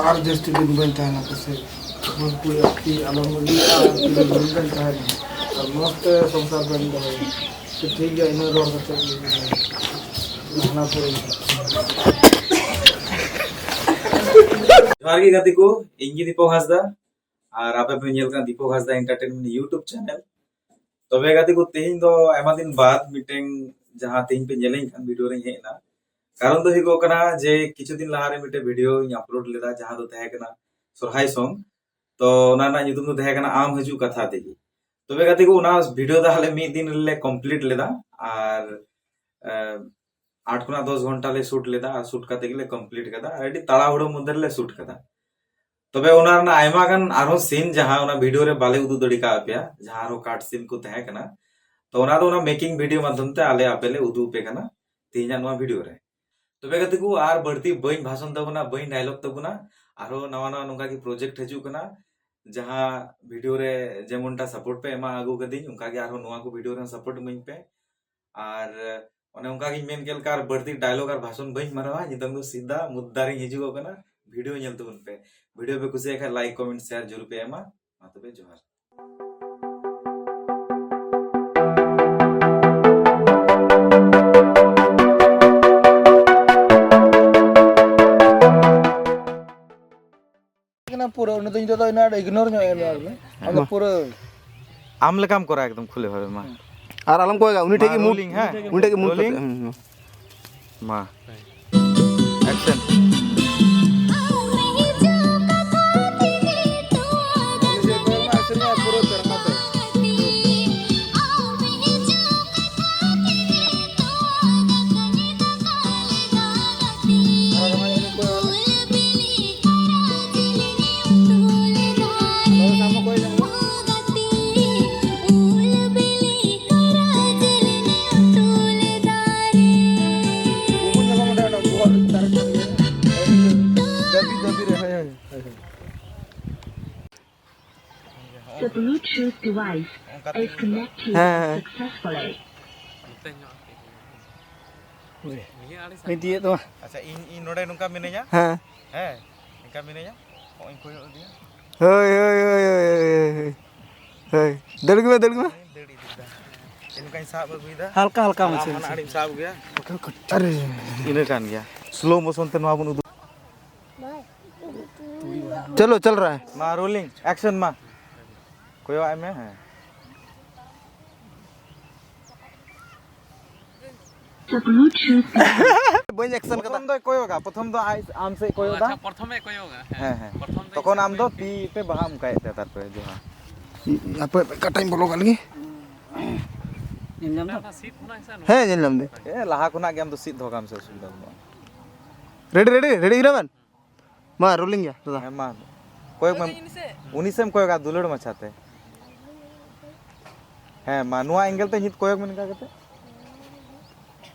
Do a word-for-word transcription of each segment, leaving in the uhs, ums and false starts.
ᱟᱨ ᱡᱟᱹᱥᱛᱤ ᱫᱤᱱ ᱵᱟᱹᱧ ᱛᱟᱦᱮᱱᱟ ᱯᱟᱥᱮᱡ᱾ ᱵᱟᱹᱦᱩ ᱠᱩᱲᱤ ᱟᱨ ᱛᱤ ᱟᱞᱚᱢ ᱵᱟᱹᱜᱤᱭᱟ, ᱟᱨ ᱛᱤᱱᱟᱹᱜ ᱫᱤᱱ ᱵᱟᱹᱧ ᱛᱟᱦᱮᱱᱟ, ᱟᱨ ᱢᱚᱡᱽ ᱛᱮ ᱥᱚᱝᱥᱟᱨ ᱵᱟᱹᱧ ᱫᱚᱦᱚᱭᱟ᱾ ᱛᱚ ᱴᱷᱤᱠ ᱜᱮᱭᱟ, ᱤᱱᱟᱹ ᱨᱚᱲ ᱠᱟᱛᱮ ᱜᱮ ᱦᱟᱱᱟ ᱯᱩᱨᱟᱹ᱾ ᱡᱚᱦᱟᱨ ᱜᱮ ᱜᱟᱛᱮ ᱠᱚ, ᱤᱧ ᱜᱮ ᱫᱤᱯᱚᱠ ᱦᱟᱸᱥᱫᱟ, ᱟᱨ ᱟᱯᱮ ᱯᱮ ᱧᱮᱞ ᱠᱟᱱᱟ ᱫᱤᱯᱚᱠ ᱦᱟᱸᱥᱫᱟ ᱮᱱᱴᱟᱨᱴᱮᱱᱢᱮᱱᱴ YouTube ᱪᱮᱱᱮᱞ᱾ ᱛᱚᱵᱮ ᱜᱟᱛᱮ ᱠᱚ, ᱛᱮᱦᱮᱧ ᱫᱚ ᱟᱭᱢᱟ ᱫᱤᱱ ᱵᱟᱫ ᱢᱤᱫᱴᱮᱱ, ᱡᱟᱦᱟᱸ ᱛᱮᱦᱮᱧ ᱯᱮ ᱧᱮᱞᱤᱧ ᱠᱟᱱ ᱵᱷᱤᱰᱤᱭᱳ ᱨᱮᱧ ᱦᱮᱡ ᱮᱱᱟ, ᱠᱟᱨᱚᱱ ᱫᱚ ᱦᱩᱭᱩᱜᱚᱜ ᱠᱟᱱᱟ ᱡᱮ ᱠᱤᱪᱷᱩ ᱫᱤᱱ ᱞᱟᱦᱟᱨᱮ ᱢᱤᱫᱴᱮᱱ ᱵᱷᱤᱰᱤᱭᱳᱧ ᱟᱯᱞᱳᱰ ᱞᱮᱫᱟ, ᱡᱟᱦᱟᱸ ᱫᱚ ᱛᱟᱦᱮᱸ ᱠᱟᱱᱟ ᱥᱚᱨᱦᱟᱭ ᱥᱚᱝ᱾ ᱛᱚ ᱚᱱᱟ ᱨᱮᱱᱟᱜ ᱧᱩᱛᱩᱢ ᱫᱚ ᱛᱟᱦᱮᱸ ᱠᱟᱱᱟ ᱟᱢ ᱦᱤᱡᱩᱜ ᱠᱟᱛᱷᱟ ᱛᱮᱜᱮ᱾ ᱛᱚᱵᱮ ᱜᱟᱛᱮ ᱠᱚ, ᱚᱱᱟ ᱵᱷᱤᱰᱤᱭᱳ ᱫᱚ ᱟᱞᱮ ᱢᱤᱫ ᱫᱤᱱ ᱨᱮᱞᱮ ᱠᱚᱢᱯᱞᱤᱴ ᱞᱮᱫᱟ, ᱟᱨ ᱮ, ᱟᱴ ᱠᱷᱚᱱᱟᱜ ᱫᱚᱥ ᱜᱷᱚᱱᱴᱟ ᱞᱮ ᱥᱩᱴ ᱞᱮᱫᱟ, ᱟᱨ ᱥᱩᱴ ᱠᱟᱛᱮ ᱜᱮᱞᱮ ᱠᱚᱢᱯᱞᱤᱴ ᱠᱟᱫᱟ, ᱟᱨ ᱟᱹᱰᱤ ᱛᱟᱲᱟᱦᱩᱲᱳ ᱢᱚᱫᱽᱫᱷᱮ ᱨᱮᱞᱮ ᱥᱩᱴ ᱠᱟᱫᱟ᱾ ᱛᱚᱵᱮ ᱚᱱᱟ ᱨᱮᱱᱟᱜ ᱟᱭᱢᱟ ᱜᱟᱱ ᱟᱨᱦᱚᱸ ᱥᱤᱱ, ᱡᱟᱦᱟᱸ ᱚᱱᱟ ᱵᱷᱤᱰᱤᱭᱳ ᱨᱮ ᱵᱟᱞᱮ ᱩᱫᱩᱜ ᱫᱟᱲᱮ ᱠᱟᱣ ᱯᱮᱭᱟ, ᱡᱟᱦᱟᱸ ᱟᱨᱦᱚᱸ ᱠᱟᱴ ᱥᱤᱱ ᱠᱚ ᱛᱟᱦᱮᱸ ᱠᱟᱱᱟ, ᱛᱚ ᱚᱱᱟ ᱫᱚ ᱚᱱᱟ ᱢᱮᱠᱤᱝ ᱵᱷᱤᱰᱤᱭᱳ ᱢᱟᱫᱽᱫᱷᱚᱢ ᱛᱮ ᱟᱞᱮ ᱟᱯᱮ ᱞᱮ ᱩᱫᱩᱜ ᱟᱯᱮ ᱠᱟᱱᱟ ᱛᱮᱦᱮᱧᱟᱜ ᱱᱚᱣᱟ ᱵᱷᱤᱰᱤᱭᱳ ᱨᱮ᱾ ᱛᱚᱵᱮ ᱜᱟᱛᱮ ᱠᱚ, ᱟᱨ ᱵᱟᱹᱲᱛᱤ ᱵᱟᱹᱧ ᱵᱷᱟᱥᱚᱱ ᱛᱟᱵᱚᱱᱟ, ᱵᱟᱹᱧ ᱰᱟᱭᱞᱚᱜ ᱛᱟᱵᱚᱱᱟ, ᱟᱨᱦᱚᱸ ᱱᱟᱣᱟ ᱱᱟᱣᱟ ᱱᱚᱝᱠᱟ ᱜᱮ ᱯᱨᱚᱡᱮᱠᱴ ᱦᱤᱡᱩᱜ ᱠᱟᱱᱟ, ᱡᱟᱦᱟᱸ ᱵᱷᱤᱰᱤᱭᱳ ᱨᱮ ᱡᱮᱢᱚᱱᱴᱟ ᱥᱟᱯᱳᱨᱴ ᱯᱮ ᱮᱢᱟ ᱟᱹᱜᱩ ᱠᱟᱫᱤᱧ, ᱚᱱᱠᱟ ᱜᱮ ᱟᱨᱦᱚᱸ ᱱᱚᱣᱟ ᱠᱚ ᱵᱷᱤᱰᱤᱭᱳ ᱨᱮᱦᱚᱸ ᱥᱟᱯᱳᱨᱴ ᱤᱢᱟᱹᱧ ᱯᱮ᱾ ᱟᱨ ᱚᱱᱮ ᱚᱱᱠᱟ ᱜᱤᱧ ᱢᱮᱱ ᱠᱮᱫ ᱞᱮᱠᱟ, ᱟᱨ ᱵᱟᱹᱲᱛᱤ ᱰᱟᱭᱞᱚᱜ ᱟᱨ ᱵᱷᱟᱥᱚᱱ ᱵᱟᱹᱧ ᱢᱟᱨᱟᱣᱟ, ᱱᱤᱛᱚᱝ ᱫᱚ ᱥᱤᱫᱷᱟ ᱢᱩᱫᱽᱫᱟ ᱨᱤᱧ ᱦᱤᱡᱩᱜᱚᱜ ᱠᱟᱱᱟ᱾ ᱵᱷᱤᱰᱤᱭᱳ ᱧᱮᱞ ᱛᱟᱵᱚᱱ ᱯᱮ, ᱵᱷᱤᱰᱤᱭᱳ ᱯᱮ ᱠᱩᱥᱤᱭᱟᱜ ᱠᱷᱟᱱ ᱞᱟᱭᱤᱠ, ᱠᱚᱢᱮᱱᱴ, ᱥᱮᱭᱟᱨ ᱡᱚᱨᱩᱨ ᱯᱮ ᱮᱢᱟ᱾ ᱢᱟ ᱛᱚᱵᱮ ᱡᱚᱦᱟᱨ᱾ ᱠᱟᱱᱟ ᱯᱩᱨᱟᱹ, ᱩᱱᱤ ᱫᱚ ᱤᱧ ᱫᱚ ᱤᱱᱟᱹ ᱟᱸᱰᱮ ᱤᱜᱱᱳᱨ ᱧᱚᱜ ᱮᱢ ᱟᱨ ᱟᱢ ᱫᱚ ᱯᱩᱨᱟᱹ ᱟᱢ ᱞᱮᱠᱟᱢ ᱠᱚᱨᱟᱣ ᱮᱠᱫᱚᱢ ᱠᱷᱩᱞᱮ ᱵᱷᱟᱵᱮ ᱢᱟ᱾ ᱟᱨ ᱟᱞᱚᱢ ᱠᱚᱭᱟ, ᱩᱱᱤ ᱴᱷᱮᱡ ᱢᱟ ᱜᱮ ᱢᱩ-, rolling, ᱦᱮᱸ? ᱩᱱᱤ ᱴᱷᱮᱡ ᱜᱮ ᱢᱩ rolling᱾ ᱠᱟᱛᱮ, ᱦᱩᱸ, ᱦᱩᱸ᱾ ᱢᱟ᱾ Action. The Bluetooth device is connected ᱦᱮᱸ, ᱦᱮᱸ᱾ Successfully. ᱢᱤᱫ ᱫᱤᱭᱮ ᱛᱟᱢᱟ᱾ ᱟᱪᱪᱷᱟ, ᱤᱧ, ᱤᱧ ᱱᱚᱰᱮ ᱱᱚᱝᱠᱟ ᱢᱤᱱᱟᱹᱧᱟ᱾ ᱦᱮᱸ᱾ ᱦᱮᱸ, ᱢᱮᱱᱟᱭᱟ, ᱦᱚᱸᱜᱼᱚᱭ ᱠᱚᱭᱚᱜ ᱤᱫᱤᱭᱟ᱾ ᱦᱳᱭ, ᱦᱳᱭ, ᱦᱳᱭ᱾ ᱦᱳᱭ, ᱫᱟᱹᱲ ᱜᱮ ᱢᱮ, ᱫᱟᱹᱲ ᱜᱮ ᱢᱮ᱾ ᱫᱟᱹᱲ ᱤᱫᱤ ᱠᱮᱫᱟ᱾ ᱪᱮᱫ ᱞᱮᱠᱟᱧ ᱥᱟᱵ ᱟᱹᱜᱩᱭᱮᱫᱟ? ᱦᱟᱞᱠᱟ, ᱦᱟᱞᱠᱟ ᱟᱢ ᱢᱟᱪᱷᱟ, ᱦᱟᱱᱟ ᱢᱟᱪᱷᱟ᱾ ᱟᱲᱮᱢ ᱥᱟᱵ ᱟᱹᱜᱩᱭᱟ᱾ ᱟᱨᱮ᱾ ᱤᱱᱟᱹ ᱠᱟᱱ ᱜᱮᱭᱟ᱾ Slow motion ᱛᱮ ᱱᱚᱣᱟ ᱵᱚᱱ ᱩᱫᱩᱜ᱾ ᱪᱚᱞᱚ, ᱪᱚᱞ ᱨᱟᱦᱟ ᱦᱟᱭ᱾ ᱢᱟ, rolling, action ᱢᱟ᱾ ᱠᱚᱭᱚᱜ ᱟᱭ ᱢᱮ, ᱦᱮᱸ᱾ ᱵᱟᱹᱧ action ᱠᱟᱫᱟ᱾ ᱯᱨᱚᱛᱷᱚᱢ ᱫᱚᱭ ᱠᱚᱭᱚᱜᱟ, ᱯᱨᱚᱛᱷᱚᱢ ᱫᱚ ᱟᱡ ᱟᱢ ᱥᱮᱫ ᱠᱚᱭᱚᱜᱟ᱾ ᱟᱪᱪᱷᱟ, ᱯᱨᱚᱛᱷᱚᱢᱮ ᱠᱚᱭᱚᱜᱟ, ᱦᱮᱸ᱾ ᱦᱮᱸ, ᱦᱮᱸ᱾ ᱯᱨᱚᱛᱷᱚᱢ ᱫᱚ ᱛᱚᱠᱷᱚᱱ ᱤᱧ ᱟᱢ ᱫᱚ ᱥᱟᱵ ᱛᱤ ᱯᱮ ᱵᱟᱦᱟ ᱚᱱᱠᱟᱭᱮᱫ ᱛᱟᱭᱟ, ᱛᱟᱨᱯᱚᱨᱮ ᱡᱚᱦᱟᱨ᱾ ᱦᱟᱯᱮ, ᱠᱟᱴᱟᱧ ᱵᱚᱞᱚ ᱠᱟᱜ ᱞᱮᱜᱮ᱾ ᱧᱮᱞ ᱧᱟᱢ ᱫᱟ? ᱦᱮᱸ, ᱧᱮᱞ ᱧᱟᱢ ᱫᱟᱹᱧ᱾ ᱮ, ᱞᱟᱦᱟ ᱠᱷᱚᱱᱟᱜ ᱜᱮ ᱟᱢ ᱫᱚ ᱥᱤᱫ ᱫᱚᱦᱚ ᱠᱟᱜ ᱢᱮ ᱥᱮ, ᱚᱥᱩᱵᱤᱫᱷᱟ ᱵᱟᱹᱱᱩᱜᱼᱟ᱾ Ready, ready, ready ᱠᱟᱱᱟ ᱵᱮᱱ? ᱢᱟ, rolling ᱜᱮᱭᱟ, ᱫᱟᱫᱟ᱾ ᱦᱮᱸ, ᱢᱟ᱾ ᱠᱚᱭᱚᱜ ᱢᱮ᱾ ᱩᱱᱤ ᱥᱮᱫ ᱮᱢ ᱠᱚᱭᱚᱜᱟ, ᱫᱩᱞᱟᱹᱲ ᱢᱟᱪᱷᱟᱛᱮ᱾ ᱦᱮᱸ, ᱢᱟ, ᱱᱚᱣᱟ angle ᱛᱮ ᱱᱤᱛ ᱠᱚᱭᱚᱜ ᱢᱮ ᱱᱤᱝᱠᱟ ᱠᱟᱛᱮ᱾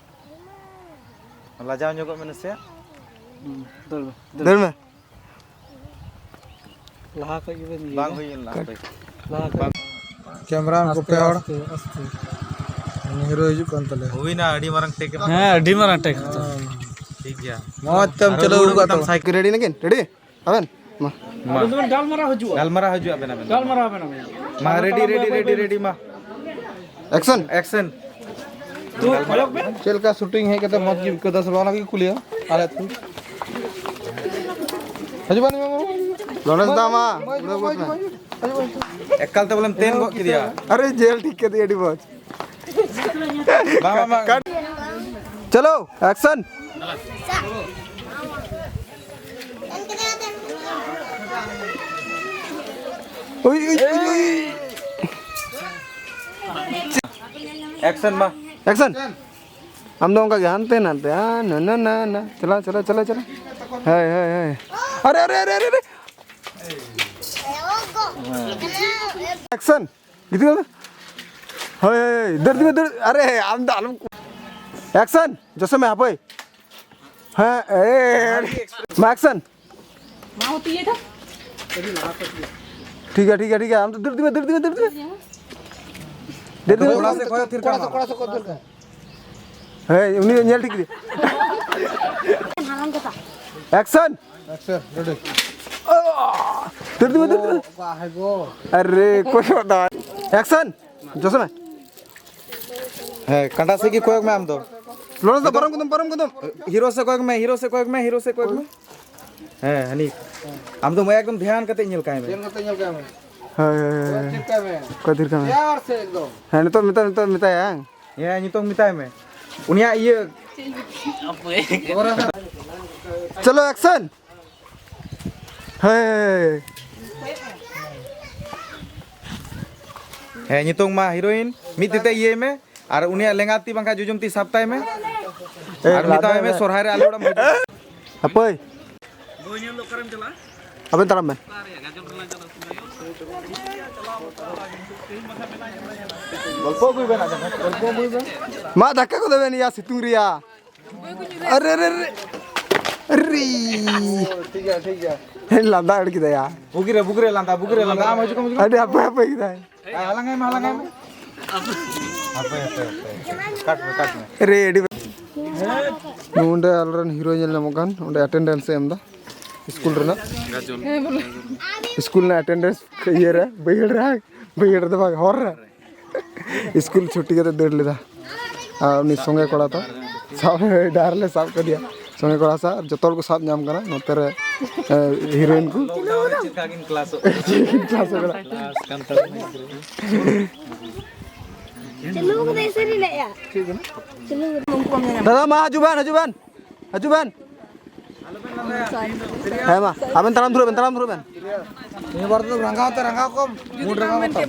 ᱞᱟᱡᱟᱣ ᱧᱚᱜᱚᱜ ᱢᱮ ᱱᱟᱥᱮᱭᱟᱜ᱾ ᱦᱩᱸ, ᱫᱟᱹᱲ ᱢᱮ, ᱫᱟᱹᱲ ᱢᱮ᱾ ᱞᱟᱦᱟ ᱠᱷᱚᱡ ᱜᱮᱵᱮᱱ ᱤᱭᱟᱹᱭᱟ᱾ ᱵᱟᱝ ᱦᱩᱭ ᱞᱮᱱᱟ, ᱦᱟᱯᱮ᱾ ᱞᱟᱦᱟ ᱠᱷᱚᱡ᱾ ᱵᱟᱝ᱾ Camera ᱠᱚ ᱟᱥᱛᱮ, ᱯᱮ ᱦᱚᱲ᱾ ᱟᱥᱛᱮ, ᱟᱥᱛᱮ᱾ ᱩᱱᱤ hero ᱦᱤᱡᱩᱜ ᱠᱟᱱ ᱛᱟᱞᱮᱭᱟ᱾ ᱦᱩᱭᱱᱟ, ᱟᱹᱰᱤ ᱢᱟᱨᱟᱝ take ᱮᱢ ᱦᱮᱸ, ᱦᱟᱛᱟᱣ ᱟᱹᱰᱤ ᱢᱟᱨᱟᱝ take ᱦᱟᱛᱟᱣ᱾ ᱴᱷᱤᱠ ᱜᱮᱭᱟ᱾ ᱢᱚᱡᱽ ᱛᱮᱢ ᱟᱨᱚ ᱪᱟᱹᱞᱩ ᱨᱩᱣᱟᱹᱲ ᱟᱠᱟᱫ ᱠᱟᱛᱟᱢ ᱛᱟᱢᱟ᱾ Cycle ready ᱱᱟᱠᱤᱱ? Ready? ᱟᱵᱮᱱ? ᱢᱟ᱾ ᱟᱵᱮᱱ ᱫᱚᱵᱮᱱ ᱜᱟᱞᱢᱟᱨᱟᱣ ᱦᱤᱡᱩᱜᱼᱟ᱾ ᱜᱟᱞᱢᱟᱨᱟᱣ ᱦᱤᱡᱩᱜ ᱟᱵᱮᱱ, ᱟᱵᱮᱱ ᱫᱚ᱾ ᱜᱟᱞᱢᱟᱨᱟᱣ ᱟᱵᱮᱱ, ᱟᱵᱮᱱ᱾ ᱢᱟ, ready, ready, ready, ready, ᱢᱟ᱾ Action. Action. ᱛᱚ, ᱠᱚᱭᱚᱜ ᱵᱮᱱ᱾ ᱪᱮᱫ ᱞᱮᱠᱟ shooting ᱦᱮᱡ ᱠᱟᱛᱮ ᱢᱚᱡᱽ ᱜᱮ ᱟᱹᱭᱠᱟᱹᱣ ᱫᱟ ᱥᱮ ᱵᱟᱝ, ᱚᱱᱟ ᱜᱮ ᱠᱩᱞᱤᱭᱟ᱾ ᱟᱞᱮ ᱟᱹᱛᱩ᱾ ᱦᱤᱡᱩᱜ ᱵᱮᱱ, ᱦᱤᱡᱩᱜ ᱵᱮᱱ᱾ ᱜᱚᱱᱮᱥ ᱫᱟ, ᱢᱟ, ᱦᱤᱡᱩᱜ ᱵᱮᱱ, ᱩᱰᱩᱠ ᱦᱤᱡᱩᱜ ᱵᱮᱱ, ᱢᱟ᱾ ᱦᱤᱡᱩᱜ ᱵᱮᱱ, ᱦᱤᱡᱩᱜ ᱵᱮᱱ᱾ ᱮᱠᱟᱞ ᱛᱮ ᱵᱚᱞᱮᱢ ᱛᱮᱱ ᱜᱚᱫ ᱠᱮᱫᱮᱭᱟ᱾ ᱟᱨᱮ, ᱡᱮᱞ ᱴᱷᱤᱠ ᱠᱮᱫᱮᱭᱟ, ᱟᱹᱰᱤ ᱢᱚᱡᱽ᱾ ᱵᱟᱝ, ᱵᱟᱝ, ᱵᱟᱝ᱾ ᱪᱚᱞᱚ, action. ᱩᱭ, ᱩᱭ, ᱩᱭ, ᱩᱭ. Action ᱢᱟ᱾ Action. ᱟᱢ ᱫᱚ ᱚᱱᱠᱟ ᱜᱮ ᱦᱟᱱᱛᱮ ᱱᱟᱱᱛᱮ, ᱦᱟᱸ, ᱱᱟ, ᱱᱟ, ᱱᱟ, ᱱᱟ. ᱪᱟᱞᱟᱣ, ᱪᱟᱞᱟᱣ, ᱪᱟᱞᱟᱣ, ᱪᱟᱞᱟᱣ. ᱦᱳᱭ, ᱦᱳᱭ, ᱦᱳᱭ. ᱟᱨᱮ, ᱟᱨᱮ, ᱟᱨᱮ, ᱟᱨᱮ, ᱟᱨᱮ. Action. ᱜᱤᱛᱤᱡ ᱢᱮ. ᱦᱳᱭ, ᱦᱳᱭ, ᱦᱳᱭ. ᱫᱟᱹᱲ ᱤᱫᱤ ᱢᱮ, ᱫᱟᱹᱲ. ᱟᱨᱮ, ᱟᱢ ᱫᱚ ᱟᱞᱚᱢ. Action. ᱡᱚᱥᱮ ᱢᱮ, ᱦᱟᱯᱳᱭ. ᱦᱮᱸ, ᱮ, ᱢᱟ, action. ᱢᱟ, ᱩᱛᱩ ᱤᱭᱟᱹ ᱫᱚ᱾ ᱴᱷᱤᱠ ᱜᱮᱭᱟ, ᱴᱷᱤᱠ ᱜᱮᱭᱟ, ᱴᱷᱤᱠ ᱜᱮᱭᱟ. ᱟᱢ ᱫᱚ ᱫᱟᱹᱲ ᱤᱫᱤ ᱢᱮ, ᱫᱟᱹᱲ ᱤᱫᱤ ᱢᱮ, ᱫᱟᱹᱲ ᱤᱫᱤ ᱢᱮ. ᱫᱟᱹᱲ ᱤᱫᱤ ᱢᱮ. ᱠᱚᱲᱟ ᱥᱮᱫ ᱠᱚᱭᱚᱜ ᱛᱷᱤᱨ ᱠᱟᱜ ᱢᱮ. ᱦᱮᱸ, ᱩᱱᱤ ᱧᱮᱞ ᱴᱷᱤᱠ ᱠᱮᱫᱮ. Action. ᱮᱠᱥᱮᱱ, ᱨᱮᱰᱤ᱾ ᱫᱟᱹᱲ ᱫᱟᱹᱲ ᱫᱟᱹᱲ ᱫᱟᱹᱲ᱾ ᱚᱠᱟ ᱦᱮ ᱜᱳ? ᱟᱨᱮ, ᱠᱚᱭᱚᱜ ᱫᱟ᱾ ᱮᱠᱥᱮᱱ᱾ ᱡᱳᱥ ᱢᱮ᱾ ᱦᱮᱸ, ᱠᱟᱸᱰᱟ ᱥᱮᱫ ᱜᱮ ᱠᱚᱭᱚᱜ ᱢᱮ ᱟᱢ ᱫᱚ᱾ ᱞᱚᱲᱚᱥ ᱫᱟ, ᱯᱟᱨᱚᱢ ᱠᱚᱫᱚᱢ, ᱯᱟᱨᱚᱢ ᱠᱚᱫᱚᱢ᱾ ᱦᱤᱨᱳ ᱥᱮᱫ ᱠᱚᱭᱚᱜ ᱢᱮ, ᱦᱤᱨᱳ ᱥᱮᱫ ᱠᱚᱭᱚᱜ ᱢᱮ, ᱦᱤᱨᱳ ᱥᱮᱫ ᱠᱚᱭᱚᱜ ᱢᱮ᱾ ᱦᱮᱸ, ᱦᱟᱹᱱᱤ᱾ ᱟᱢ ᱫᱚ ᱢᱟᱭᱟ ᱮᱠᱫᱚᱢ ᱫᱷᱮᱭᱟᱱ ᱠᱟᱛᱮ ᱧᱮᱞ ᱠᱟᱭ ᱢᱮ᱾ ᱧᱮᱞ ᱠᱟᱛᱮ ᱧᱮᱞ ᱠᱟᱭ ᱢᱮ᱾ ᱦᱳᱭ, ᱦᱳᱭ, ᱦᱳᱭ᱾ ᱠᱚᱭᱚᱜ ᱛᱷᱤᱨ ᱠᱟᱭ ᱢᱮ᱾ ᱠᱚᱭᱚᱜ ᱛᱷᱤᱨ ᱠᱟᱭ ᱢᱮ᱾ ᱯᱮᱭᱟᱨ ᱥᱮ ᱮᱠᱫᱚᱢ᱾ ᱦᱮᱸ, ᱱᱤᱛᱚᱜ, ᱱᱤᱛᱚᱜ, ᱱᱤᱛᱚᱜ ᱢᱮᱛᱟᱭᱟ, ᱦᱟᱝ? ᱦᱮᱸ, ᱧᱩᱛᱩᱢ ᱢᱮᱛᱟᱭ ᱢᱮ᱾ ᱩᱱᱤᱭᱟᱜ ᱤᱭᱟᱹ᱾ ᱪᱚᱞᱚ, ᱮᱠᱥᱮᱱ᱾ ᱦᱮᱸ᱾ ᱦᱮᱸ, ᱧᱩᱛᱩᱢ ᱢᱟ ᱦᱤᱨᱳᱭᱤᱱ, ᱢᱤᱫ ᱛᱤ ᱛᱮ ᱤᱭᱟᱹᱭ ᱢᱮ, ᱟᱨ ᱩᱱᱤᱭᱟᱜ ᱞᱮᱸᱜᱟ ᱛᱤ ᱵᱟᱝᱠᱷᱟᱱ ᱡᱚᱡᱚᱢ ᱛᱤ ᱥᱟᱵ ᱛᱟᱭ ᱢᱮ᱾ ᱮ, ᱟᱨ ᱢᱮᱛᱟᱭ ᱞᱟᱸᱫᱟᱭ ᱢᱮ, ᱢᱮ᱾ ᱥᱚᱨᱦᱟᱭ ᱨᱮ ᱟᱞᱮ ᱚᱲᱟᱜ ᱮᱢ ᱦᱤᱡᱩᱜᱼᱟ᱾ ᱦᱟᱯᱳᱭ᱾ ᱟᱵᱮᱱ ᱛᱟᱲᱟᱢ ᱵᱮᱱ᱾ ᱜᱚᱞᱯᱚ ᱟᱹᱜᱩᱭ ᱵᱮᱱ, ᱟᱵᱮᱱ ᱦᱚᱸ ᱜᱚᱞᱯᱚ ᱟᱹᱜᱩᱭ ᱵᱮᱱ᱾ ᱢᱟ ᱫᱟᱠᱟ ᱠᱚ ᱫᱚᱵᱮᱱ ᱭᱟ, ᱥᱤᱛᱩᱝ ᱨᱮᱭᱟ᱾ ᱟᱨᱮ, ᱟᱨᱮ, ᱟᱨᱮ᱾ ᱟᱨᱮ᱾ ᱴᱷᱤᱠ ᱜᱮᱭᱟ, ᱴᱷᱤᱠ ᱜᱮᱭᱟ᱾ ᱦᱮᱸ, ᱞᱟᱸᱫᱟ ᱟᱹᱲ ᱠᱮᱫᱟᱭᱟ᱾ ᱵᱩᱜᱤ ᱨᱮ, ᱵᱩᱜᱤ ᱨᱮ ᱞᱟᱸᱫᱟ, ᱵᱩᱜᱤ ᱨᱮ ᱞᱟᱸᱫᱟ᱾ ᱟᱢ ᱦᱤᱡᱩᱜ ᱠᱚᱢ, ᱦᱤᱡᱩᱜ ᱠᱚᱢ᱾ ᱟᱹᱰᱤ ᱦᱟᱯᱮ ᱦᱟᱯᱮ ᱠᱮᱫᱟᱭ᱾ ᱦᱮᱸ, ᱦᱟᱞᱟᱝ ᱟᱭ ᱢᱮ, ᱦᱟᱞᱟᱝ ᱟᱭ ᱢᱮ᱾ ᱦᱟᱯᱮ, ᱦᱟᱯᱮ, ᱦᱟᱯᱮ᱾ ᱠᱟᱴ ᱢᱮ, ᱠᱟᱴ ᱢᱮ᱾ ᱨᱮ, ᱟᱹᱰᱤ ᱱᱚᱰᱮ ᱟᱞᱮᱨᱮᱱ ᱦᱤᱨᱳ ᱧᱮᱞ ᱧᱟᱢᱚᱜ ᱠᱟᱱ, ᱚᱸᱰᱮ ᱟᱴᱮᱱᱰᱮᱱᱥ ᱮ ᱮᱢ ᱮᱫᱟ ᱥᱠᱩᱞ ᱨᱮᱱᱟᱜ᱾ ᱥᱠᱩᱞ ᱨᱮᱱᱟᱜ ᱟᱴᱮᱱᱰᱮᱱᱥ ᱤᱭᱟᱹ ᱨᱮ, ᱵᱟᱹᱭᱦᱟᱹᱲ ᱨᱮ, ᱵᱟᱹᱭᱦᱟᱹᱲ ᱨᱮᱫᱚ ᱵᱟᱝ, ᱦᱚᱨ ᱨᱮ᱾ ᱥᱠᱩᱞ ᱪᱷᱩᱴᱤ ᱠᱟᱛᱮ ᱫᱟᱹᱲ ᱞᱮᱫᱟ᱾ ᱟᱨ ᱩᱱᱤ ᱥᱚᱸᱜᱮ ᱠᱚᱲᱟ ᱛᱚ ᱥᱟᱵ, ᱰᱟᱦᱟᱨ ᱨᱮᱞᱮ ᱥᱟᱵ ᱠᱟᱫᱮᱭᱟ᱾ ᱥᱚᱸᱜᱮ ᱠᱚᱲᱟ ᱥᱟᱵ ᱡᱚᱛᱚ ᱦᱚᱲ ᱠᱚ ᱥᱟᱵ ᱧᱟᱢ ᱠᱟᱱᱟ᱾ ᱱᱚᱛᱮ ᱨᱮ, ᱮ, ᱦᱤᱨᱳᱭᱤᱱ ᱠᱚ᱾ ᱞᱚᱠᱰᱟᱣᱩᱱ ᱨᱮ ᱪᱮᱫ ᱞᱮᱠᱟ ᱠᱤᱱ ᱠᱞᱟᱥᱚᱜ ᱠᱟᱱᱟ? ᱪᱮᱫ ᱠᱤᱱ ᱠᱞᱟᱥᱚᱜ ᱠᱟᱱᱟ? ᱠᱞᱟᱥ ᱠᱟᱱ ᱛᱟᱵᱚᱱᱟ ᱜᱤᱫᱽᱨᱟᱹ᱾ ᱪᱟᱹᱞᱩ ᱠᱟᱫᱟᱭ ᱥᱟᱹᱨᱤ ᱞᱮ ᱭᱟ᱾ ᱪᱟᱹᱞᱩ ᱠᱟᱫᱟᱭ᱾ ᱫᱟᱫᱟ, ᱢᱟ ᱦᱤᱡᱩᱜ ᱵᱮᱱ, ᱦᱤᱡᱩᱜ ᱵᱮᱱ, ᱦᱤᱡᱩᱜ ᱵᱮᱱ᱾ ᱦᱮᱸ, ᱢᱟ, ᱟᱵᱮᱱ ᱛᱟᱲᱟᱢ ᱫᱷᱩᱨᱟᱹᱜ ᱵᱮᱱ, ᱛᱟᱲᱟᱢ ᱫᱷᱩᱨᱟᱹᱜ ᱵᱮᱱ᱾ ᱱᱤᱭᱟᱹ ᱵᱟᱨ ᱫᱚ ᱨᱟᱸᱜᱟᱣ ᱛᱮ ᱨᱟᱸᱜᱟᱣ ᱠᱚᱢ, ᱢᱩᱰ ᱨᱟᱸᱜᱟᱣ ᱠᱚᱢ᱾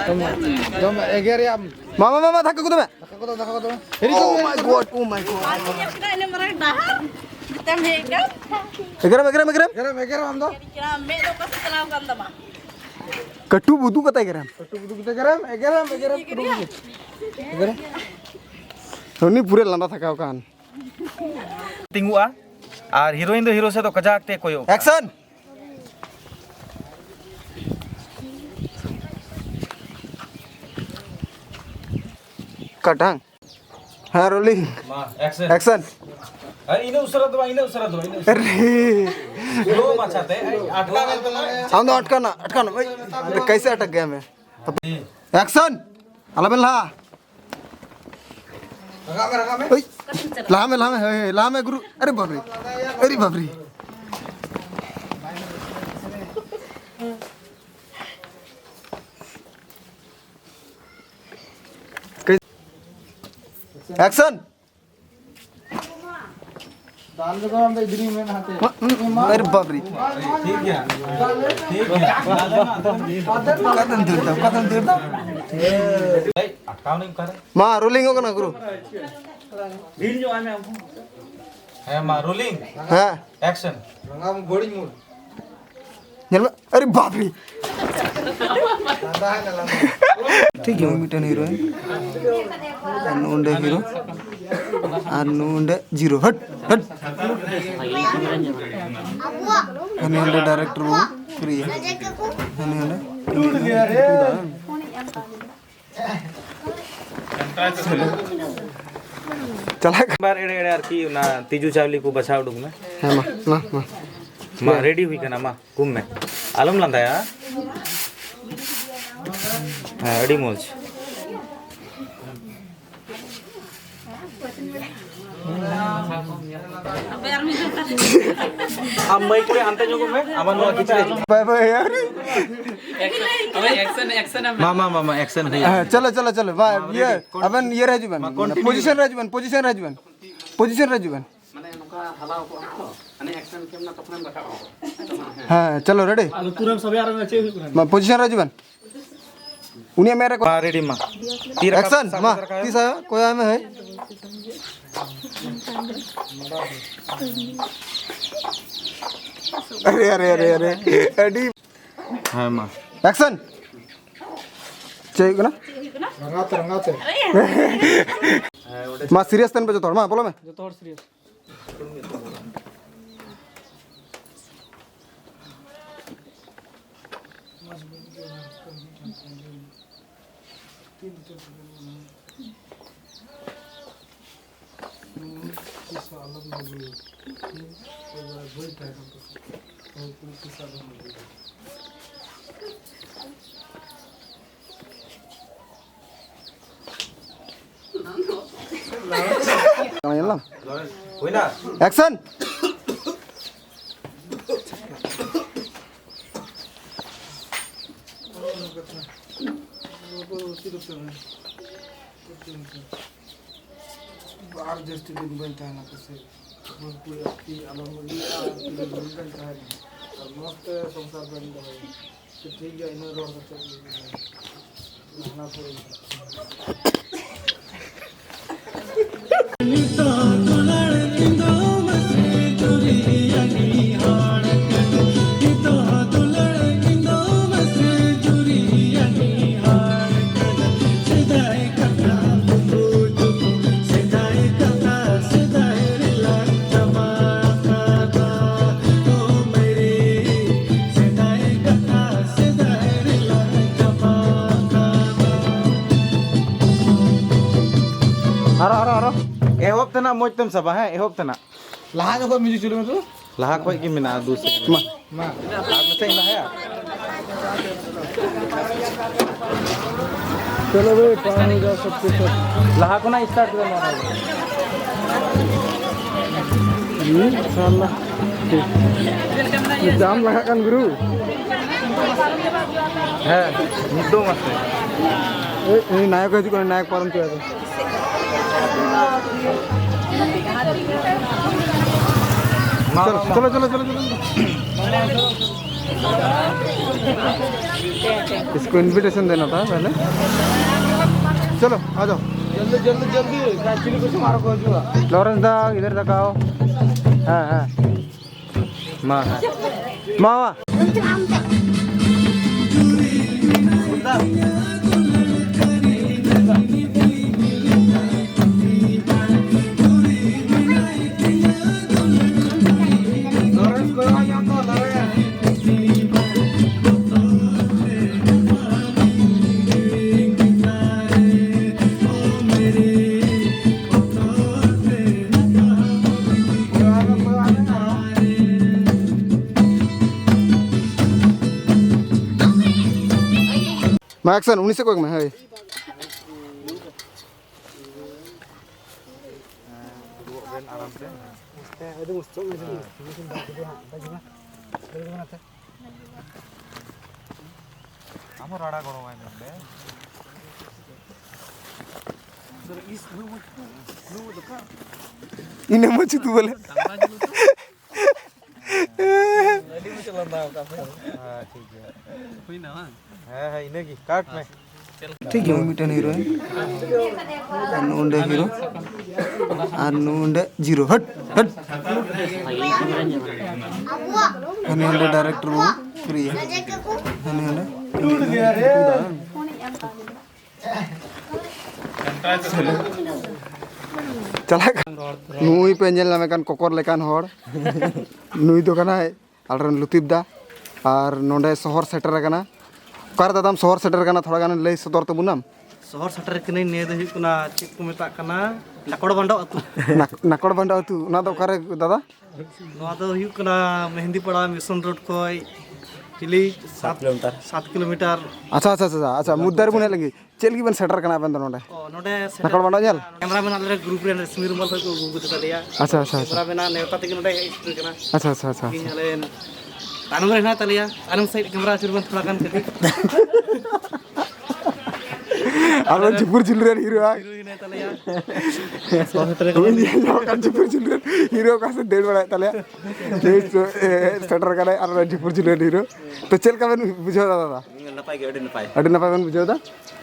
ᱡᱚᱢ, ᱡᱚᱢ ᱮᱜᱮᱨ ᱭᱟᱢ᱾ ᱢᱟ, ᱢᱟ, ᱢᱟ, ᱢᱟ, ᱫᱷᱟᱠᱟ ᱠᱚᱫᱚ ᱢᱮ᱾ ᱫᱟᱠᱟ ᱠᱚᱫᱚ, ᱫᱟᱠᱟ ᱠᱚᱫᱚ ᱢᱮ᱾ ᱦᱤᱨᱤ ᱠᱚ ᱢᱮ᱾ Oh my God, oh my God. ᱟᱨ ᱪᱮᱫᱟᱜ ᱤᱱᱟᱹ ᱢᱟᱨᱟᱝ ᱰᱟᱦᱟᱨ? ᱢᱮᱛᱟᱢ ᱦᱮᱡ ᱠᱟᱱ? ᱮᱜᱮᱨᱟᱢ, ᱮᱜᱮᱨᱟᱢ, ᱮᱜᱮᱨᱟᱢ᱾ ᱮᱜᱮᱨᱟᱢ, ᱮᱜᱮᱨᱟᱢ ᱟᱢ ᱫᱚ᱾ ᱢᱮᱫ ᱫᱚ ᱚᱠᱟ ᱥᱮᱫ ᱪᱟᱞᱟᱣ ᱠᱟᱱ ᱛᱟᱢᱟ? ᱠᱟᱹᱴᱩᱵ ᱩᱫᱩᱜ ᱠᱟᱛᱮ ᱮᱜᱮᱨᱟᱢ᱾ ᱠᱟᱹᱴᱩᱵ ᱩᱫᱩᱜ ᱠᱟᱛᱮ ᱮᱜᱮᱨᱟᱢ, ᱮᱜᱮᱨᱟᱢ, ᱮᱜᱮᱨᱟᱢ, ᱠᱟᱹᱴᱩᱵ ᱩᱫᱩᱜ᱾ ᱮᱜᱮᱨᱟᱢ᱾ ᱩᱱᱤ ᱯᱩᱨᱟᱹ ᱞᱟᱸᱫᱟ ᱛᱷᱟᱠᱟᱣ ᱠᱟᱱ᱾ ᱛᱤᱸᱜᱩᱜᱼᱟ ᱟᱨ ᱦᱤᱨᱳᱭᱤᱱ ᱫᱚ ᱦᱤᱨᱳ ᱥᱮᱫ ᱫᱚ ᱠᱟᱡᱟᱠ ᱛᱮ ᱠᱚᱭᱚᱜ᱾ Action! ᱠᱟᱴᱟᱝ᱾ ᱦᱮᱸ, rolling. ᱢᱟ, action. Action. ᱟᱨ ᱤᱱᱟᱹᱜ ᱩᱥᱟᱹᱨᱟ ᱫᱚ ᱵᱟᱝ, ᱤᱱᱟᱹᱜ ᱩᱥᱟᱹᱨᱟ ᱫᱚ ᱵᱟᱝ, ᱤᱱᱟᱹᱜ ᱩᱥᱟᱹᱨᱟ᱾ ᱟᱨᱮ, slow ᱢᱟᱪᱷᱟᱛᱮ, ᱟᱴᱠᱟᱣ ᱮᱱ ᱛᱟᱢᱟ᱾ ᱟᱢ ᱫᱚ ᱟᱴᱠᱟᱣ ᱱᱟ, ᱟᱴᱠᱟᱣ ᱱᱟ᱾ ᱳᱭ, ᱠᱟᱭᱥᱮ ᱟᱴᱠ ᱜᱟᱭᱟ ᱢᱮ? Action! ᱟᱞᱚᱵᱮᱱ ᱞᱟᱦᱟ᱾ ᱳᱭ, ᱞᱟᱦᱟ ᱢᱮ, ᱞᱟᱦᱟ ᱢᱮ, ᱦᱳᱭ, ᱦᱳᱭ, ᱞᱟᱦᱟ ᱢᱮ, ᱜᱩᱨᱩ᱾ ᱟᱨᱮ ᱵᱟᱯ ᱨᱮ, ᱟᱨᱮ ᱵᱟᱯ ᱨᱮ᱾ Action! ᱟᱨᱮ ᱵᱟᱯ ᱨᱮ᱾ ᱴᱷᱤᱠ ᱜᱮᱭᱟ, ᱴᱷᱤᱠ ᱜᱮᱭᱟ᱾ ᱚᱠᱟᱛᱮᱢ ᱫᱟᱹᱲ ᱫᱟ? ᱚᱠᱟᱛᱮᱢ ᱫᱟᱹᱲ ᱫᱟ? ᱮᱭ, ᱟᱴᱠᱟᱣ ᱱᱟᱹᱧ ᱚᱠᱟᱨᱮ? ᱢᱟ, rolling ᱚᱜ ᱠᱟᱱᱟ, ᱜᱩᱨᱩ᱾ ᱦᱮᱸ, ᱢᱟ, rolling᱾ ᱦᱮᱸ᱾ Action᱾ ᱧᱮᱞ ᱢᱮ᱾ ᱟᱨᱮ ᱵᱟᱯ ᱨᱮ᱾ ᱴᱷᱤᱠ ᱜᱮᱭᱟ, ᱢᱤᱫᱴᱮᱱ heroine᱾ ᱟᱨ ᱱᱚᱰᱮ hero᱾ ᱟᱨ ᱱᱚᱰᱮ zero᱾ ᱦᱟᱹᱴ, ᱦᱟᱹᱴ᱾ ᱦᱟᱹᱱᱤ ᱦᱟᱸᱰᱮ director ᱵᱟᱹᱵᱩ, free᱾ ᱦᱟᱹᱱᱤ ᱦᱟᱸᱰᱮ᱾ ᱪᱟᱞᱟᱜ ᱠᱟᱱᱟ᱾ ᱵᱟᱨ ᱮᱲᱮ ᱮᱲᱮ ᱟᱨᱠᱤ ᱚᱱᱟ ᱛᱤᱡᱩ ᱪᱟᱣᱞᱮ ᱠᱚ ᱵᱟᱪᱷᱟᱣ ᱩᱰᱩᱠ ᱢᱮ᱾ ᱦᱮᱸ, ᱢᱟ, ᱢᱟ, ᱢᱟ᱾ ᱢᱟ, ready ᱦᱩᱭ ᱠᱟᱱᱟ, ᱢᱟ, ᱠᱩᱢ ᱢᱮ᱾ ᱟᱞᱚᱢ ᱞᱟᱸᱫᱟᱭᱟ᱾ ᱦᱮᱸ, ᱟᱹᱰᱤ ᱢᱚᱡᱽ᱾ ᱟᱢ ᱢᱟᱹᱭ ᱠᱚᱨᱮ ᱦᱟᱱᱛᱮ ᱧᱚᱜᱚᱜ ᱢᱮ, ᱟᱢᱟᱜ ᱱᱚᱣᱟ ᱠᱤᱪᱨᱤᱡ᱾ ᱵᱟᱭ, ᱵᱟᱭ, ᱟᱨᱮ᱾ ᱟᱵᱮ action, action ᱮᱢ ᱢᱟ, ᱢᱟ, ᱢᱟ, ᱢᱟ, action ᱦᱩᱭᱩᱜᱼᱟ᱾ ᱦᱮᱸ, ᱪᱚᱞᱚ, ᱪᱚᱞᱚ, ᱪᱚᱞᱚ, ᱢᱟ, ᱢᱟ, ᱤᱭᱟᱹ, ready, continue᱾ ᱟᱵᱮᱱ ᱤᱭᱟᱹ ᱨᱮ ᱦᱤᱡᱩᱜ ᱵᱮᱱ, ᱢᱟ, continue᱾ Position ᱨᱮ ᱦᱤᱡᱩᱜ ᱵᱮᱱ, position ᱨᱮ ᱦᱤᱡᱩᱜ ᱵᱮᱱ, position ᱨᱮ ᱦᱤᱡᱩᱜ ᱵᱮᱱ᱾ ᱢᱟᱱᱮ ᱱᱚᱝᱠᱟ ᱦᱟᱞᱟ ᱠᱚᱜᱼᱟ ᱛᱚ, ᱢᱟᱱᱮ action ᱠᱮᱢ ᱱᱟ ᱛᱚᱠᱷᱚᱱᱮᱢ ᱨᱟᱠᱟᱵ ᱠᱚᱜᱼᱟ᱾ ᱦᱮᱸ, ᱪᱚᱞᱚ, ready? ᱟᱫᱚ ᱯᱩᱨᱟᱹᱢ ᱥᱟᱵᱮ ᱟᱨ ᱪᱮᱫ ᱦᱩᱭᱩᱜ ᱠᱟᱱᱟ? ᱢᱟ, position ᱨᱮ ᱦᱤᱡᱩᱜ ᱵᱮᱱ᱾ ᱩᱱᱤᱭᱟᱜ ᱢᱮᱫ ᱨᱮ ᱠᱚ- ᱢᱟ, ready ᱢᱟ᱾ ᱛᱤ ᱨᱟᱠᱟᱵ, action, ᱥᱟᱵ ᱢᱟ, ᱠᱟᱛᱮ ᱨᱟᱠᱟᱵ᱾ ᱛᱤ ᱥᱟᱵ, ᱠᱚᱭᱟ ᱢᱮ, ᱦᱳᱭ᱾ ᱟᱨᱮ, ᱟᱨᱮ, ᱟᱨᱮ, ᱟᱨᱮ, ᱟᱹᱰᱤ ᱦᱮᱸ, ᱢᱟ᱾ Action! ᱪᱮᱫ ᱦᱩᱭᱩᱜ ᱠᱟᱱᱟ? ᱨᱟᱸᱜᱟᱣ ᱛᱮ, ᱨᱟᱸᱜᱟᱣ ᱛᱮ᱾ ᱢᱟ, serious ᱛᱟᱦᱮᱱ ᱯᱮ ᱡᱚᱛᱚ ᱦᱚᱲ, ᱢᱟ, ᱵᱚᱞᱚ ᱢᱮ᱾ ᱡᱚᱛᱚ ᱦᱚᱲ serious᱾ ᱦᱩᱭᱱᱟ? ᱮᱠᱥᱚᱱ᱾ ᱟᱨ ᱡᱟᱹᱥᱛᱤ ᱫᱤᱱ ᱵᱟᱹᱧ ᱛᱟᱦᱮᱱᱟ ᱯᱟᱥᱮᱡ᱾ ᱵᱷᱳᱡᱽᱯᱩᱨᱤ ᱟᱯᱮ ᱟᱞᱚᱢ ᱟᱹᱜᱩᱭᱟ, ᱟᱨ ᱛᱤᱱᱟᱹᱜ ᱫᱤᱱ ᱵᱟᱹᱧ ᱛᱟᱦᱮᱱᱟ᱾ ᱟᱨ ᱢᱚᱡᱽ ᱛᱮ ᱥᱚᱝᱥᱟᱨ ᱵᱟᱹᱧ ᱫᱚᱦᱚᱭᱟ᱾ ᱴᱷᱤᱠ ᱜᱮᱭᱟ, ᱤᱱᱟᱹ ᱨᱚᱲ ᱠᱟᱛᱮ ᱜᱮ ᱡᱟᱦᱟᱱᱟᱜ ᱠᱚ᱾ ᱟᱨᱚ, ᱟᱨᱚ, ᱟᱨᱚ᱾ ᱮᱦᱚᱵ ᱛᱮᱱᱟᱜ ᱢᱚᱡᱽ ᱛᱮᱢ ᱥᱟᱵᱟ, ᱦᱮᱸ, ᱮᱦᱚᱵ ᱛᱮᱱᱟᱜ᱾ ᱞᱟᱦᱟ ᱧᱚᱜ ᱠᱷᱚᱡ music ᱪᱟᱹᱞᱩ ᱢᱮ ᱛᱚ᱾ ᱞᱟᱦᱟ ᱠᱷᱚᱡ ᱜᱮ ᱢᱮᱱᱟᱜᱼᱟ, ᱫᱩ second᱾ ᱢᱟ᱾ ᱢᱟ᱾ ᱟᱨ ᱱᱟᱥᱮᱧ ᱞᱟᱦᱟᱭᱟ᱾ ᱪᱚᱞᱚ ᱵᱷᱟᱭ, ᱯᱟᱨ ᱦᱚ ᱡᱟᱣ ᱥᱚᱵ ᱠᱩᱪ᱾ ᱞᱟᱦᱟ ᱠᱷᱚᱱᱟᱜ start ᱢᱮ ᱱᱚᱣᱟ ᱫᱚ᱾ ᱦᱩᱸ, ᱥᱟᱞᱟ᱾ ᱴᱷᱤᱠ᱾ ᱡᱟᱢ ᱞᱟᱜᱟᱜ ᱠᱟᱱ ᱜᱩᱨᱩ᱾ ᱦᱮᱸ, ᱢᱤᱫ ᱫᱚᱢ ᱟᱥᱮ᱾ ᱮᱭ, ᱩᱱᱤ ᱱᱟᱭᱚᱠ ᱦᱤᱡᱩᱜ ᱠᱟᱱᱟ, ᱱᱟᱭᱚᱠ ᱯᱟᱨᱚᱢ ᱦᱚᱪᱚᱭᱟ ᱯᱮ᱾ ᱪᱚᱞᱚ, ᱪᱚᱞᱚ, ᱪᱚᱞᱚ, ᱪᱚᱞᱚ, ᱪᱚᱞᱚ᱾ इसको इनविटेशन देना था पहले। चलो, आ जाओ। जल्दी, जल्दी, जल्दी। एक्चुअली कुछ हमारा को हुआ। लॉरेंस दा, इधर तक आओ। हाँ, हाँ। मा, मा, मा। ᱢᱟ ᱮᱠᱥᱮᱱ, ᱩᱱᱤ ᱥᱮᱫ ᱠᱚᱭᱚᱜ ᱢᱮ, ᱦᱳᱭ᱾ ᱟᱢ ᱦᱚᱸ ᱨᱟᱲᱟ ᱜᱚᱲᱚᱣᱟᱭ ᱢᱮ ᱱᱚᱰᱮ᱾ ᱤᱱᱟᱹ ᱢᱚᱡᱽ ᱩᱛᱩ ᱵᱚᱞᱮ᱾ ᱟᱹᱰᱤ ᱢᱚᱡᱽ ᱞᱟᱸᱫᱟ ᱟᱠᱟᱫ ᱯᱮ᱾ ᱦᱮᱸ, ᱴᱷᱤᱠ ᱜᱮᱭᱟ᱾ ᱦᱩᱭᱱᱟ ᱵᱟᱝ? ᱦᱮᱸ, ᱦᱮᱸ, ᱤᱱᱟᱹᱜᱮ᱾ ᱠᱟᱴ ᱢᱮ᱾ ᱴᱷᱤᱠ ᱜᱮᱭᱟ, ᱢᱤᱫᱴᱮᱱ ᱦᱤᱨᱳᱭᱤᱱ, ᱟᱨ ᱱᱚᱰᱮ ᱦᱤᱨᱳ, ᱟᱨ ᱱᱚᱰᱮ ᱡᱤᱨᱳ᱾ ᱦᱟᱴ, ᱦᱟᱴ᱾ ᱟᱨ ᱱᱚᱰᱮ ᱰᱟᱭᱨᱮᱠᱴᱚᱨ ᱵᱟᱹᱵᱩ ᱯᱷᱨᱤ᱾ ᱟᱨ ᱱᱚᱰᱮ ᱪᱟᱞᱟᱜ ᱠᱟᱱ᱾ ᱱᱩᱭ ᱯᱮ ᱧᱮᱞ ᱧᱟᱢᱮ ᱠᱟᱱ ᱠᱚᱠᱚᱨ ᱞᱮᱠᱟᱱ ᱦᱚᱲ, ᱱᱩᱭ ᱫᱚ ᱠᱟᱱᱟᱭ ᱟᱞᱮᱨᱮᱱ ᱞᱩᱛᱤᱯ ᱫᱟ᱾ ᱟᱨ ᱱᱚᱰᱮ ᱥᱚᱦᱚᱨ ᱥᱮᱴᱮᱨ ᱟᱠᱟᱱᱟ᱾ ᱚᱠᱟᱨᱮ ᱫᱟᱫᱟᱢ ᱥᱚᱦᱚᱨ ᱥᱮᱴᱮᱨ ᱟᱠᱟᱱᱟ, ᱛᱷᱚᱲᱟ ᱜᱟᱱ ᱞᱟᱹᱭ ᱥᱚᱫᱚᱨ ᱛᱟᱵᱚᱱᱟᱢ? ᱥᱚᱦᱚᱨ ᱥᱮᱴᱮᱨ ᱠᱟᱹᱱᱟᱹᱧ, ᱱᱤᱭᱟᱹ ᱫᱚ ᱦᱩᱭᱩᱜ ᱠᱟᱱᱟ, ᱪᱮᱫ ᱠᱚ ᱢᱮᱛᱟᱜ ᱠᱟᱱᱟ, ᱱᱟᱠᱚᱲ ᱵᱟᱱᱰᱟ ᱟᱹᱛᱩ᱾ ᱱᱟᱠ-, ᱱᱟᱠᱚᱲ ᱵᱟᱱᱰᱟ ᱟᱹᱛᱩ, ᱚᱱᱟ ᱫᱚ ᱚᱠᱟᱨᱮ ᱫᱟᱫᱟ? ᱱᱚᱣᱟ ᱫᱚ ᱦᱩᱭᱩᱜ ᱠᱟᱱᱟ ᱢᱮᱦᱮᱱᱫᱤᱯᱟᱲᱟ ᱢᱤᱥᱚᱱ ᱨᱳᱰ ᱠᱷᱚᱡ ᱪᱤᱞᱤ ᱥᱟᱛ ᱠᱤᱞᱳᱢᱤᱴᱟᱨ᱾ ᱥᱟᱛ ᱠᱤᱞᱳᱢᱤᱴᱟᱨ᱾ ᱟᱪᱪᱷᱟ, ᱟᱪᱪᱷᱟ, ᱟᱪᱪᱷᱟ, ᱟᱪᱪᱷᱟ, ᱢᱩᱫᱽᱫᱟ ᱨᱮᱵᱚᱱ ᱦᱮᱡ ᱞᱮᱱᱜᱮ᱾ ᱪᱮᱫ ᱞᱟᱹᱜᱤᱫ ᱵᱮᱱ ᱥᱮᱴᱮᱨ ᱠᱟᱱᱟ ᱟᱵᱮᱱ ᱫᱚ ᱱᱚᱰᱮ? ᱚ, ᱱᱚᱰᱮ ᱥᱮᱴᱮᱨ ᱱᱟᱠᱚᱲ ᱵᱟᱱᱰᱟ ᱧᱮᱞ? ᱠᱮᱢᱨᱟ ᱢᱮᱱᱟᱜ ᱞᱮᱨᱮ ᱜᱨᱩᱯ ᱨᱮ, ᱨᱮᱥᱢᱤ ᱨᱩᱢᱟᱞ ᱠᱷᱚᱡ ᱠᱚ ᱟᱹᱜᱩ ᱠᱟᱫᱮ ᱛᱟᱞᱮᱭᱟ᱾ ᱟᱪᱪᱷᱟ, ᱟᱪᱪᱷᱟ, ᱟᱪᱪᱷᱟ᱾ ᱠᱮᱢᱨᱟ ᱢᱮᱱᱟᱜ ᱱᱮᱣᱛᱟ ᱛᱮᱜᱮ ᱱᱚᱰᱮ ᱦᱮᱡ ᱥᱮᱴᱮᱨ ᱠᱟᱱᱟ᱾ ᱟᱪᱪᱷᱟ, ᱟᱪᱪᱷᱟ, ᱟᱪᱪᱷᱟ᱾ ᱤᱧ ᱟᱞᱮ ᱛᱟᱭᱱᱚᱢ ᱨᱮ ᱦᱮᱱᱟᱭ ᱛᱟᱞᱮᱭᱟ, ᱛᱟᱭᱱᱚᱢ ᱥᱟᱭᱤᱰ ᱠᱮᱢᱨᱟ ᱟᱹᱪᱩᱨ ᱵᱮᱱ ᱛᱷᱚᱲᱟ ᱜᱟᱱ ᱠᱟᱹᱴᱤᱡ᱾ ᱟᱨ ᱡᱷᱩᱯᱩᱨ ᱡᱷᱩᱞ ᱨᱮᱱ ᱦᱤᱨᱳ ᱟᱭ᱾ ᱦᱤᱨᱳ ᱦᱮᱱᱟᱭ ᱛᱟᱞᱮᱭᱟ᱾ ᱥᱚᱦᱚᱨ ᱥᱮᱴᱮᱨ ᱠᱟᱱᱟ᱾ ᱩᱱᱤ ᱧᱮᱞ ᱧᱟᱢᱚᱜ ᱠᱟᱱ ᱡᱷᱩᱯᱩᱨ ᱡᱷᱩᱞ ᱨᱮᱱ ᱦᱤᱨᱳ ᱚᱠᱟ ᱥᱮᱫ ᱫᱟᱹᱲ ᱵᱟᱲᱟᱭᱮᱫ ᱛᱟᱞᱮᱭᱟ᱾ ᱦᱮᱡ ᱥᱮᱴᱮᱨ ᱠᱟᱱᱟᱭ ᱟᱨ ᱡᱷᱩᱯᱩᱨ ᱡᱷᱩᱞ ᱨᱮᱱ ᱦᱤᱨᱳ᱾ ᱛᱚ ᱪᱮᱫ ᱞᱮᱠᱟ ᱵᱮᱱ ᱵᱩᱡᱷᱟᱹᱣ ᱫᱟ ᱫᱟᱫᱟ? ᱱᱟᱯᱟᱭ ᱜᱮ, ᱟᱹᱰᱤ ᱱᱟᱯᱟᱭ᱾ ᱟᱹᱰᱤ ᱱᱟᱯᱟᱭ ᱵᱮᱱ ᱵᱩᱡᱷᱟᱹᱣ ᱫᱟ?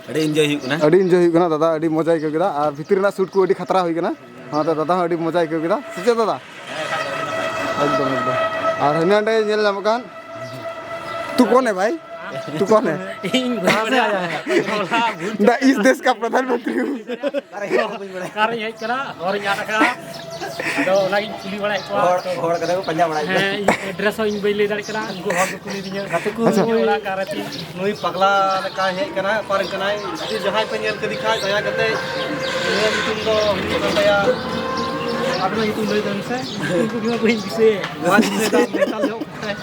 ᱟᱹᱰᱤ ᱤᱱᱡᱚᱭ ᱦᱩᱭᱩᱜ ᱠᱟᱱᱟ᱾ ᱟᱹᱰᱤ ᱤᱱᱡᱚᱭ ᱦᱩᱭᱩᱜ ᱠᱟᱱᱟ ᱫᱟᱫᱟ, ᱟᱹᱰᱤ ᱢᱚᱡᱟ ᱟᱹᱭᱠᱟᱹᱣ ᱠᱮᱫᱟ᱾ ᱟᱨ ᱵᱷᱤᱛᱤᱨ ᱨᱮᱱᱟᱜ ᱥᱩᱴ ᱠᱚ ᱟᱹᱰᱤ ᱠᱷᱟᱛᱨᱟ ᱦᱩᱭ ᱠᱟᱱᱟ, ᱚᱱᱟᱛᱮ ᱫᱟᱫᱟ ᱦᱚᱸ ᱟᱹᱰᱤ ᱢᱚᱡᱟ ᱟᱹᱭᱠᱟᱹᱣ ᱠᱮᱫᱟ᱾ ᱥᱮ ᱪᱮᱫ ᱫᱟᱫᱟ? ᱮᱠᱫᱚᱢ, ᱮᱠᱫᱚᱢ᱾ ᱟᱨ ᱦᱟᱱᱮ ᱦᱟᱸᱰᱮ ᱧᱮᱞ ᱧᱟᱢᱚᱜ ᱠᱟᱱ, ᱛᱩ ᱠᱚᱱ ᱦᱮ ᱵᱷᱟᱭ? ᱛᱩ ᱠᱚᱱ ᱦᱮ? ᱤᱧ ᱵᱟᱹᱧ ᱵᱟᱲᱟᱭᱟ᱾ ᱦᱚᱞᱟ ᱵᱷᱩᱞ ᱫᱟ ᱤᱥ ᱫᱮᱥ ᱠᱟ ᱯᱨᱚᱫᱷᱟᱱ ᱢᱚᱱᱛᱨᱤ ᱦᱩ᱾ ᱚᱠᱟᱨᱤᱧ ᱦᱮᱡ ᱠᱟᱱᱟ, ᱦᱚᱨᱤᱧ ᱟᱫ ᱟᱠᱟᱫᱟ᱾ ᱟᱫᱚ ᱚᱱᱟᱜᱤᱧ ᱠᱩᱞᱤ ᱵᱟᱲᱟᱭᱮᱫ ᱠᱚᱣᱟ᱾ ᱦᱚᱲ, ᱦᱚᱲ ᱠᱟᱛᱮ ᱠᱚ ᱯᱟᱸᱡᱟ ᱵᱟᱲᱟᱭᱮᱫ ᱠᱚᱣᱟ᱾ ᱦᱮᱸ, ᱤᱧ ᱮᱰᱨᱮᱥ ᱦᱚᱸ ᱤᱧ ᱵᱟᱹᱧ ᱞᱟᱹᱭ ᱫᱟᱲᱮᱭᱟᱜ ᱠᱟᱱᱟ, ᱩᱱᱠᱩ ᱦᱚᱲ ᱠᱚ ᱠᱩᱞᱤ ᱫᱤᱧᱟ᱾ ᱜᱟᱛᱮ ᱠᱚ ᱟᱪᱪᱷᱟ᱾ ᱤᱧᱟᱹᱜ ᱚᱲᱟᱜ ᱚᱠᱟᱨᱮ ᱛᱤᱧ? ᱱᱩᱭ ᱯᱟᱜᱽᱞᱟ ᱞᱮᱠᱟ ᱦᱮᱡ ᱠᱟᱱᱟᱭ, ᱚᱠᱟᱨᱮᱱ ᱠᱟᱱᱟᱭ? ᱡᱩᱫᱤ ᱡᱟᱦᱟᱸᱭ ᱯᱮ ᱧᱮᱞ ᱠᱮᱫᱮ ᱠᱷᱟᱡ, ᱫᱟᱭᱟ ᱠᱟᱛᱮ ᱱᱤᱭᱟᱹ ᱧᱩᱛᱩᱢ ᱫᱚ ᱦᱩᱭᱩᱜ ᱠᱟᱱ ᱛᱟᱭᱟ ᱟᱵᱮᱱᱟᱜ ᱧᱩᱛᱩᱢ ᱞᱟᱹᱭ ᱛᱟᱵᱮᱱ ᱥᱮ? ᱧᱩᱛᱩᱢ ᱠᱚᱜᱮ ᱢᱟ ᱵᱟᱹᱧ ᱫᱤᱥᱟᱹᱭᱮᱫ᱾ ᱵᱟᱭ ᱫᱤᱥᱟᱹᱭᱮᱫᱟ, ᱢᱮᱱᱴᱟᱞ ᱧᱚᱜ ᱠᱟᱱᱟᱭ᱾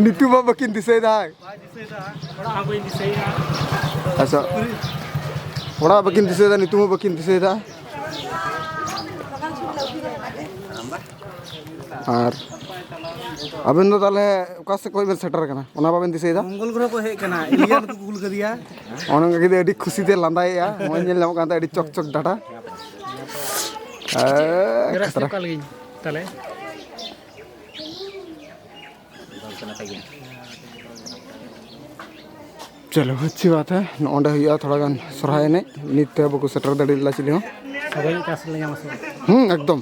ᱱᱤᱛᱚᱜ ᱢᱟ ᱵᱟᱹᱠᱤᱱ ᱫᱤᱥᱟᱹᱭᱮᱫᱟ᱾ ᱵᱟᱭ ᱫᱤᱥᱟᱹᱭᱮᱫᱟ, ᱚᱲᱟᱜ ᱦᱚᱸ ᱵᱟᱹᱧ ᱫᱤᱥᱟᱹᱭᱮᱫᱟ᱾ ᱟᱪᱪᱷᱟ, ᱚᱲᱟᱜ ᱵᱟᱹᱠᱤᱱ ᱫᱤᱥᱟᱹᱭᱮᱫᱟ, ᱧᱩᱛᱩᱢ ᱦᱚᱸ ᱵᱟᱹᱠᱤᱱ ᱫᱤᱥᱟᱹᱭᱮᱫᱟ᱾ ᱟᱨ ᱟᱵᱮᱱ ᱫᱚ ᱛᱟᱦᱚᱞᱮ ᱚᱠᱟ ᱥᱮᱫ ᱠᱷᱚᱱ ᱵᱮᱱ ᱥᱮᱴᱮᱨ ᱠᱟᱱᱟ, ᱚᱱᱟ ᱵᱟᱵᱮᱱ ᱫᱤᱥᱟᱹᱭᱮᱫᱟ? ᱢᱚᱝᱜᱚᱞ ᱜᱨᱚᱦᱚ ᱠᱚ ᱦᱮᱡ ᱠᱟᱱᱟ, ᱮᱞᱤᱭᱟᱱ ᱠᱚ ᱠᱩᱞ ᱠᱟᱫᱮᱭᱟ᱾ ᱚᱱᱮ ᱚᱱᱠᱟ ᱜᱮ ᱟᱹᱰᱤ ᱠᱷᱩᱥᱤ ᱛᱮ ᱞᱟᱸᱫᱟᱭᱮᱫᱼᱟ, ᱱᱚᱜᱼᱚᱭ ᱧᱮᱞ ᱧᱟᱢᱚᱜ ᱠᱟᱱ ᱛᱟᱭᱟ ᱟᱹᱰᱤ ᱪᱚᱠ ᱪᱚᱠ ᱰᱟᱴᱟ᱾ ᱮ, ᱜᱨᱟᱥ ᱠᱷᱟᱛᱨᱟ᱾ ᱪᱮᱫ ᱞᱮᱠᱟ ᱞᱟᱹᱜᱤᱫ ᱛᱟᱦᱞᱮ? ᱪᱚᱞᱚ, ᱟᱪᱪᱷᱤ ᱵᱟᱛ ᱦᱮ, ᱱᱚᱰᱮ ᱦᱩᱭᱩᱜᱼᱟ ᱛᱷᱚᱲᱟ ᱜᱟᱱ ᱥᱚᱨᱦᱟᱭ ᱮᱱᱮᱡ᱾ ᱱᱤᱛ ᱛᱮ ᱵᱟᱠᱚ ᱥᱮᱴᱮᱨ ᱫᱟᱲᱮ ᱞᱮᱫᱟ ᱪᱤᱞᱤ ᱦᱚᱸ᱾ ᱥᱚᱨᱦᱟᱭ ᱪᱟᱥ ᱞᱮ ᱧᱟᱢᱟ ᱥᱮ? ᱦᱩᱸ, ᱮᱠᱫᱚᱢ᱾